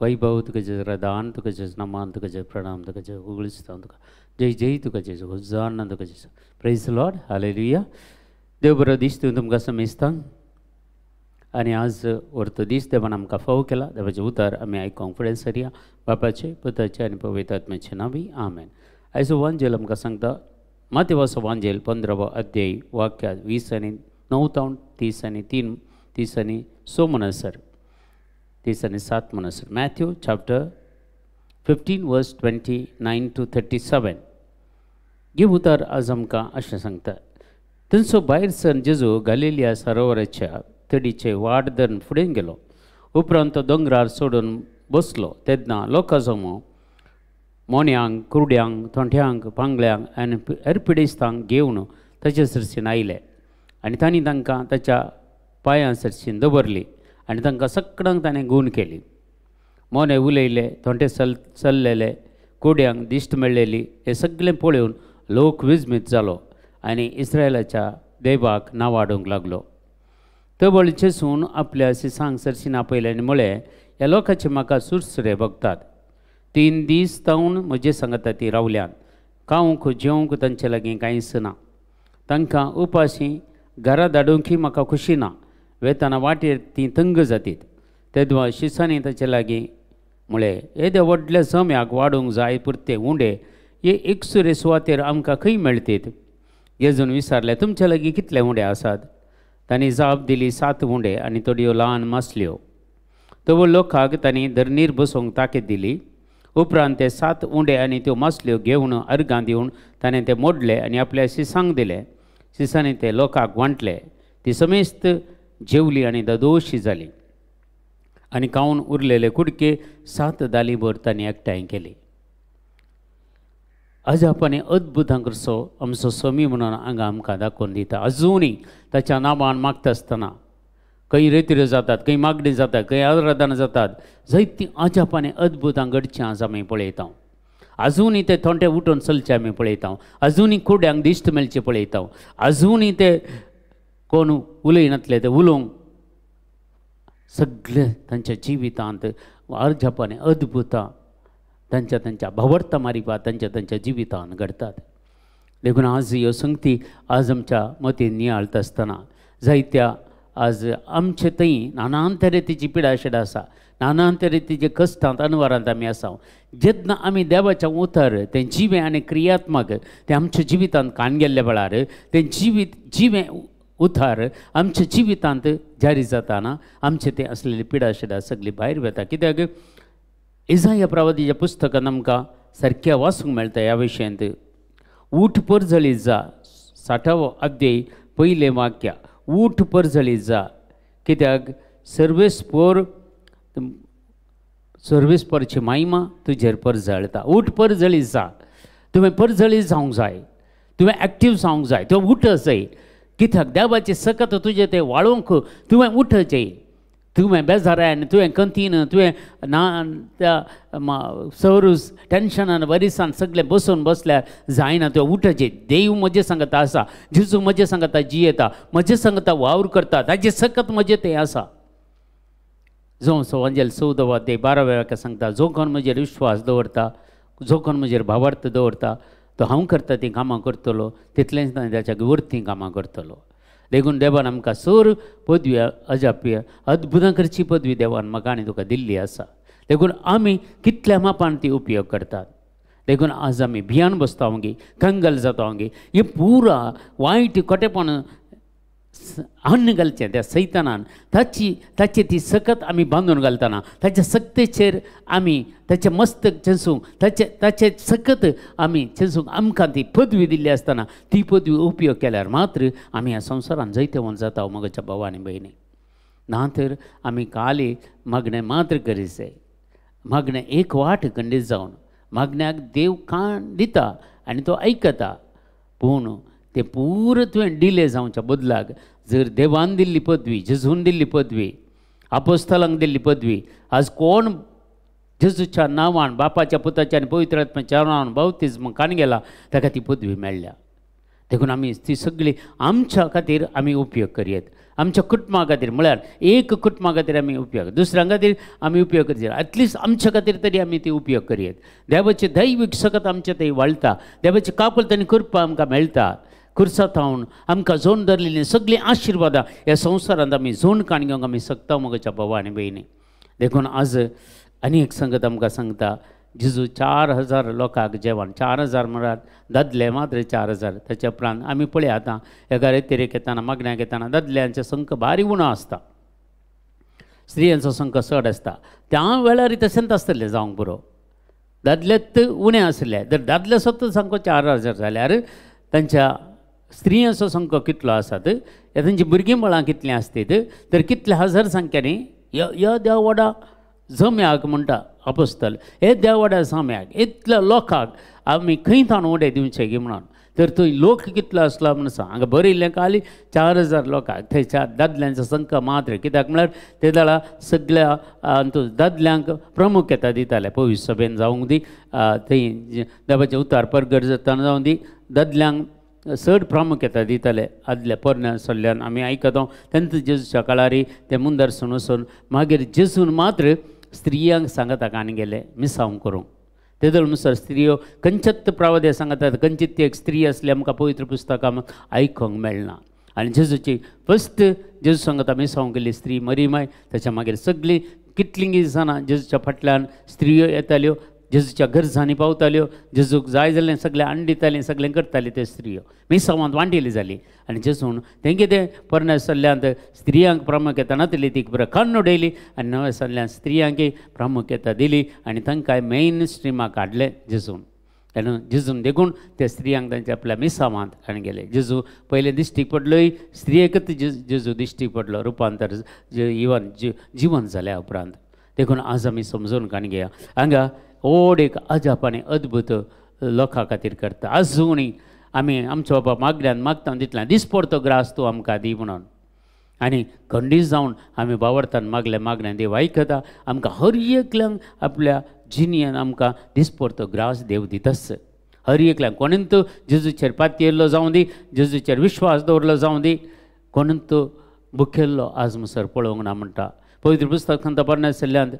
वैभव, तुका जेजू प्रदान, तुका जेजू नमान, तुका जेजू प्रणाम, तुका जेजू उगळिस्तांव, तुका जय जय, तुका जेजू होजाना, तुका जेजू. Praise Lord, hallelujah. देव बरो दीस दिवन तुमकां समेस्तांक. आनी आज वरतो दीस देवान आमकां फावो केला. देवाचें उतर आमी आयकोंक फुडें सरया. बापाचे, पुताचे आनी पवित्र आत्म्याचे नांवी, आमेन. आयज वांजेल आमकां सांगता मातेवाचो वांजेल 15वो अध्याय वाक्या 20 आनी 9 तावन 30 आनी 3 30 आनी 6 म्हणसर 30 आनी 7 म्हणसर. Matthew chapter 15 verse 29 to 37. हे उतर आज आमकां अशें सांगता. थंयसो भायर सर जेजू गालिलिया सरोवराच्या तडीचे वाट धरून फुडें गेलो. उपरांत तो दोंगरार सोडून बसलो. तेन्ना लोकांचो मोन्यांक, कुरड्यांक, थोंट्यांक, पांगळ्यांक आनी हेर पिडेस्तांक घेवन ताचे सरशीन आयले आनी तांणी तांकां ताच्या पांयां सरशीन दवरली आनी तांकां सगळ्यांक ताणें गूण केली. मोने उलयले, थोंटे चल्लेले, कुड्यांक दिश्ट मेळ्ळेली, हें सगळें पळोवन लोक विजमीत जालो आनी इस्रायलाच्या देवाक नांवाडूंक लागलो. तबळ चेसून आपल्या सिसांक सरशीन आपयले आनी म्हळें, ह्या लोकांचे म्हाका सुरसुरे भोगतात. 3 दीस तावन म्हजे सांगता ती रावल्यान, खावंक जेवंक तांचे लागीं कांयच ना. तांकां उपाशी घरा धाडूंकय म्हाका खुशी ना. वेताना वाटेर तीं तंग जातीत. तेदवा शिसांनी ताचे लागीं म्हळें, येद्या व्हडल्या जम्याक वाडूंक जाय पुरते उंडे हे एकसुरे सुवातेर आमकां खंय मेळटीत? जेजून विचारलें, तुमचे लागीं कितले उंडे आसात? तांणी जाप दिली, 7 उंडे आनी थोड्यो ल्हान मासल्यो. तवळ लोकांक तांणी धरणीर बसोवंक ताकीद दिली. उपरांत ते 7 उंडे आनी त्यो मासल्यो घेवन अर्गां दिवन ताणें ते मोडले आनी आपल्या शिसांक दिले. शिसांनी ते लोकांक वांटले. ती समेस्त जेवली आनी ददोशी जाली आनी खावन उरलेले कुडके 7 दालीभर तांणी एकठांय केली. अजापाने अद्भुतां करचो आमचो स्वामी म्हणून हांगा आमकां दाखोवन दिता. अजुनूय ताच्या नांवान मागता आसतना खंय रेतिऱ्यो जातात, खंय मागणी जातात, खंय आराधना जातात, जायतीं अजापाने अद्भुतां घडचीं आज आमी पळयता. अजुनूय ते थोंटे उठून चलचे आमी पळयता. अजुनूय कुड्यांक दिश्ट मेळचे पळयता. अजुनूय ते कोण उलयनातले ते उलोवंक सगळे तांच्या जिवितांत अजापाने अद्भुतां तांच्या तांच्या भावार्था मारिपा तांच्या तांच्या जिवितांत घडतात. देखून आज ह्यो संगती आज आमच्या मतीन नियाळता आसतना जायत्या आज आमचे थंय नानांत रितीची पिडाशिडा आसा, नानांत रितीचे कश्टांत अनवारांत आमी आसा. जेन्ना आमी देवाचें उतर तें जिवें आनी क्रियात्मक तें आमच्या जिवितांत कान गेल्ल्या वेळार तें जिवीत जिवें उतार आमच्या जिवितांत जारी जाताना आमचें तें आसलेली पिडाशिडा सगळी भायर वता. कित्याक इजाया प्रवादीच्या पुस्तकान आमकां सारक्या वाचूंक मेळटा ह्या विशयांत. ऊठ परजळी जा, 60वो अध्याय पयलें वाक्य, ऊठ परजळी जा. कित्याक सर्वेस्पोर सर्वेस्पोरची महिमा तुजेर परजळटा. ऊठ परजळी जा. तुवें परजळी जावंक जाय, तुवें एक्टीव जावंक जाय, तुवें उठ जाय. कित्याक देवाची सकत तुजें तें वाळोवंक तुवें उठचें. तुवें बेजारान, तुवें कंतीन, तुवें ना त्या सरूस टेन्शनान वरिसान सगळें बसून बसल्यार जायना. तुवें उठचें. देव म्हजें सांगता आसा, जेजू म्हजें सांगता जियेता, म्हजें सांगता वावर करता, ताजें सकत म्हजें तें आसा. जो वांजेल 14वो अध्याय 12व्या वाक्याक सांगता, जो कोण म्हजेर विश्वास दवरता, जो कोण म्हजेर भावार्थ दवरता, तो हांव करता तीं कामां करतलो, तितलेंच न्हय ताच्या वरतीं कामां करतलो. देखून देवान आमकां सोर पदवी अजापी अद्भुतां करची पदवी देवान म्हाका आनी तुका दिल्ली आसा. देखून आमी कितल्या मापान ती उपयोग करतात. देखून आज आमी भियान बसता गे, कंगल जाता गे, हे पुरा वायट खोटेपण अन्न घालचें त्या सैतानान ताची ताची ती सकत आमी बांदून घालतना ताच्या सक्तेचेर आमी ताचें मस्तक चेसूंक ताचे ताचे सकत आमी चेसूंक आमकां ती पदवी दिल्ली आसतना ती पदवी उपयोग केल्यार मात्र आमी ह्या संवसारान जैतवंत जाता मगच्या भाव आनी भयणी. ना तर आमी काली मागणें मात्र करीत जाय. मागणें एक वाट खंडीत जावन मागण्याक देव कान दिता आनी तो आयकता, पूण तें पुरो तुवें डिले जावच्या बदलाक जर देवान दिल्ली पदवी, जेजून दिल्ली पदवी, आपोस्तलांक दिल्ली पदवी, आज कोण जेजूच्या नांवान, बापाच्या, पुताच्या आनी पवित्र आत्म्याच्या नांवान बाप्तिज्म कान गेला ताका ती पदवी मेळ्ळ्या. देखून आमी ती सगळी आमच्या खातीर आमी उपयोग करयेत, आमच्या कुटुंबा खातीर, म्हळ्यार एक कुटुंबा खातीर आमी उपयोग, दुसऱ्यां खातीर आमी उपयोग करचे, एटलिस्ट आमच्या खातीर तरी आमी ती उपयोग करयेत. देवाचे दैवीक सकत आमचे थंय वाळटा, देवाची काकुळट आनी कृपा आमकां मेळटा. खुर्सा थावन आमकां जोन धरलेली सगळीं आशिर्वादां ह्या संवसारांत आमी जोन काण घेवंक आमी शकता म्हज्या भावा आनी भयणी. देखून आज आनी एक संगत आमकां सांगता, जेजू 4000 लोकांक जेवण, 4000 म्हळ्यार दादले मात्र 4000. ताच्या उपरांत आमी पळय आतां एका रेतेरेक येताना मागण्याक येताना दादल्यांचे संख भारी उणो आसता, स्त्रियांचो संख चड आसता. त्या वेळार तशेंच आसतलें जावंक पुरो, दादलेच उणें आसले तर दादले स्वता सामको 4000 जाल्यार तांच्या स्त्रियांचो संख कितलो आसात, तांची भुरगीं बाळां कितलीं आसतीत, तर कितले हजार संख्यांनी ह्या देववाडा जम्याक म्हणटा अपोस्तल, हे देववाड्या जम्याक इतल्या लोकांक आमी खंय थावन उडे दिवचे गी म्हणून. तर थंय लोक कितलो आसलो म्हणून सांग, हांगा बरयल्लें खाली 4000 लोकांक, थंय 4 दादल्यांचो संख मात्र. कित्याक म्हळ्यार ते दळा सगळ्या दादल्यांक प्रामुख्यता दिताले. पवित्र सभेन जावंक दी, थंय देवाचें उतार परगट जातना जावं दी, दादल्यांक चड प्रामुख्यता दिताले. आदल्या पोरण्या सल्ल्यान आमी आयकता तेंच जेजूच्या काळारी ते मुंदरसून वचून मागीर जेजून मात्र स्त्रियांक सांगता कान गेले मिसांव करूंक. तेदळ म्हणसर स्त्रियो खंयच्याच प्रावदे सांगतात, खंयचीच एक स्त्री आसली आमकां पवित्र पुस्तकां आयकूंक मेळना. आनी जेजूची फस्ट जेजू सांगता मिसांव केल्ली स्त्री मरीमाय. ताच्या मागीर सगळीं कितलीं जाणां जेजूच्या फाटल्यान स्त्रियो येताल्यो, जेजूच्या गरजांनी पावताल्यो, जेजूक जाय जाल्लें सगळें हाडून दितालीं, सगळें करतालीं. ते स्त्रियो मिसांवांत वांटिल्ली जाली. आनी जेजून तें कितें पोरण्या सल्ल्यांत स्त्रियांक प्रामुख्यता नातिल्ली ती बरें काडून उडयली आनी नव्या सल्ल्यांत स्त्रियांकय प्रामुख्यता दिली आनी तांकां मेन स्ट्रिमाक हाडलें जेजून. तेन्ना जेजून देखून ते स्त्रियांक तांच्या आपल्या मिसांवांत हाडून गेले. जेजू पयलें दिश्टीक पडलोय स्त्रियेकच जेजू दिश्टीक पडलो रुपांतर इवन जिवन जाल्या उपरांत. देखून आज आमी समजून काण घेया, हांगा व्हड एक अजाप आनी अद्भुत लोकां खातीर करता. आजुनूय आमी आमचो बाबा मागल्यान मागता तितल्यान दिसपडतो ग्रास तूं आमकां दी म्हणून, आनी खंडीत जावन आमी बावडतान मागले मागण्यान देव आयकता. आमकां हर एकल्यांक आपल्या जिणेन आमकां दिसपडतो ग्रास देव दिताच. हर एकल्यांक कोणेन तो जेजूचेर पातयेल्लो जावं दी, जेजूचेर विश्वास दवरलो जावं दी, कोणेन तो भुकेल्लो आज मुसर पळोवंक ना म्हणटा. पवित्र पुस्तक सांगता पोरण्या सल्ल्यांत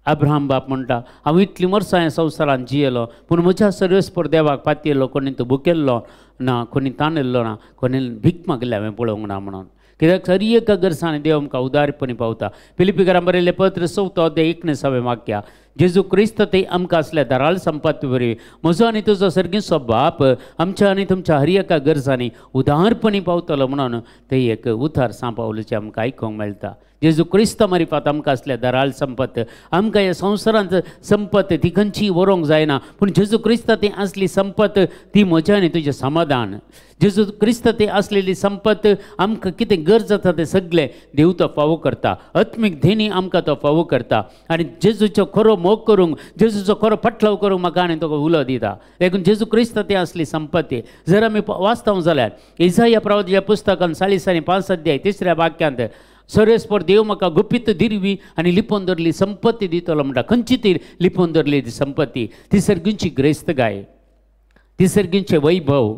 अब्राहम बाप म्हणटा, हांव इतलीं वर्सां ह्या संवसारांत जियेलो पूण म्हज्या सर्वेस्पर देवाक पातयेल्लो कोणी तो भुकेल्लो ना, कोणी ताणेल्लो ना, कोणी भीक मागल्या हांवें पळोवंक ना म्हणून. कित्याक हर एका गरजांनी देव आमकां उदारपणी पावता. फिलिपीकरां बरयल्लें पत्र 4 अध्याय 19 वाक्या, जेजू क्रिस्त ते आमकां आसल्या धाराळ संपत्ती वरवीं म्हजो आनी तुजो सर्गीचो बाप आमच्या आनी तुमच्या हर एका गरजांनी उदारपणी पावतलो म्हणून ते एक उतार सांपावलूचें आमकां आयकूंक मेळटा. जेजू क्रिस्त मारिफात आमकां आसल्या धाराळ संपत्त, आमकां ह्या संवसारांत संपत्त ती खंयची व्हरूंक जायना, पूण जेजू क्रिस्त ती आसली संपत्त ती म्हज्या आनी तुजें समाधान. जेजू क्रिस्त ती आसलेली संपत्त आमकां कितें गरज आसा तें सगळें देव तो फावो करता, आत्मीक देणी आमकां तो फावो करता. आनी जेजूचो खरो मोग करूंक, जेजूचो खरो फाटलाव करूंक म्हाका आनी तुका उलो दिता. देखून जेजू क्रिस्त ती आसली संपत्ती जर आमी वाचता जाल्यार इजाया प्रवादाच्या पुस्तकान 40 आनी 5 अध्याय 3 वाक्यांत सर्वेस्पर देव म्हाका गुपीत दिरवी आनी लिपोवन दवरली संपत्ती दितलो म्हणटा. खंयची ती लिपोवन दवरली ती संपत्ती? ती सर्गींची ग्रेस्तगाय, ती सर्गींचें वैभव,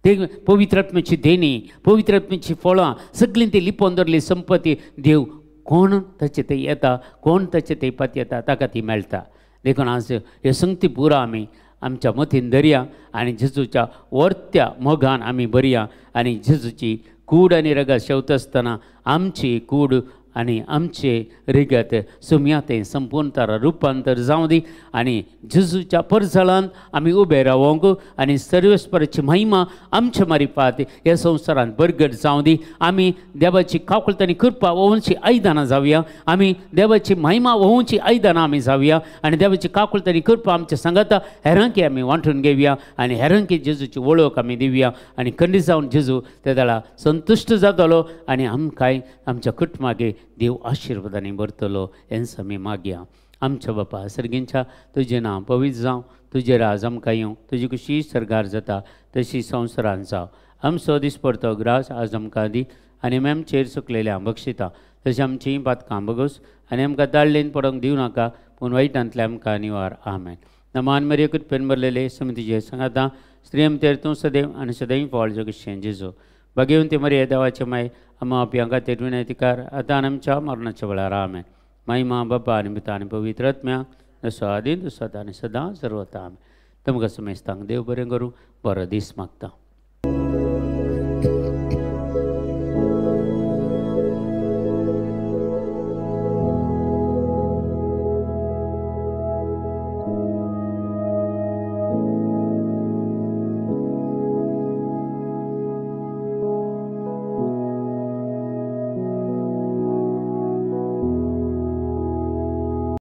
ते पवित्र आत्म्याची देणी, पवित्र आत्म्याची फळां सगळीं ती लिपोवन दवरली संपत्ती देव कोण ताचे थंय येता, कोण ताचे थंय पातयेता ताका ती मेळटा. देखून आज ह्यो संगती पुरा आमी आमच्या मतीन धरया आनी जेजूच्या वर्त्या मोगान आमी भरया आनी जेजूची कूड आनी रगत शेवता आसतना आमची कूड आनी आमचे रिगत सुमया तें संपूर्ण रुपांतर जावं दी आनी जेजूच्या परजळान आमी उबे रावोंक आनी सर्वेस्पराची महिमा आमच्या मारिफात ह्या संवसारांत बरगड जावं दी. आमी देवाची काकुळट आनी कृपा ओवची आयदनां जावया, आमी देवाची महिमा ओवची आयदनां आमी जावया आनी देवाची काकुळट आनी कृपा आमच्या सांगाता हेरांकी आमी वांटून घेवया आनी हेरांकी जेजूची वळख आमी दिवया आनी खंडीत जावन जेजू ते दळा संतुश्ट जातलो आनी आमकांय आमच्या कुटुंबाक देव आशिर्वादांनी भरतलो हेंच आमी मागया. आमच्या बापा सर्गींच्या तुजें नांव पवित्र जावं, तुजें राज आमकां येवं, तुजी खुशी सर्गार जाता तशी संवसारान जावं. आमचो दिसपडतो ग्रास आज आमकां दी आनी आमी आमचेर चुकलेल्या बक्षिता तशें आमचीं पातकां बगोस आनी आमकां दाळ्ळेन पडोवंक दिवं नाका पूण वायटांतलें आमकां निवार. आमेन. नमान मरिये कृपेन भरलेले समितीचे सांगाता स्त्रियम तेर तूं सदैव आनी सदैव फळ जोगशें जेजू भगवंती मरिये देवाचे माय आम्हा आपल्या खातीर विनंतीकार आतां आनी आमच्या मरणाच्या वेळार आमेन. महिमा बापा आनी पुता आनी पवित्र आत्म्याक जसो आदी तसो आतां आनी सदां सर्वता आमेन. तुमकां समेस्तांक देव बरें करूं, बरो दीस मागता.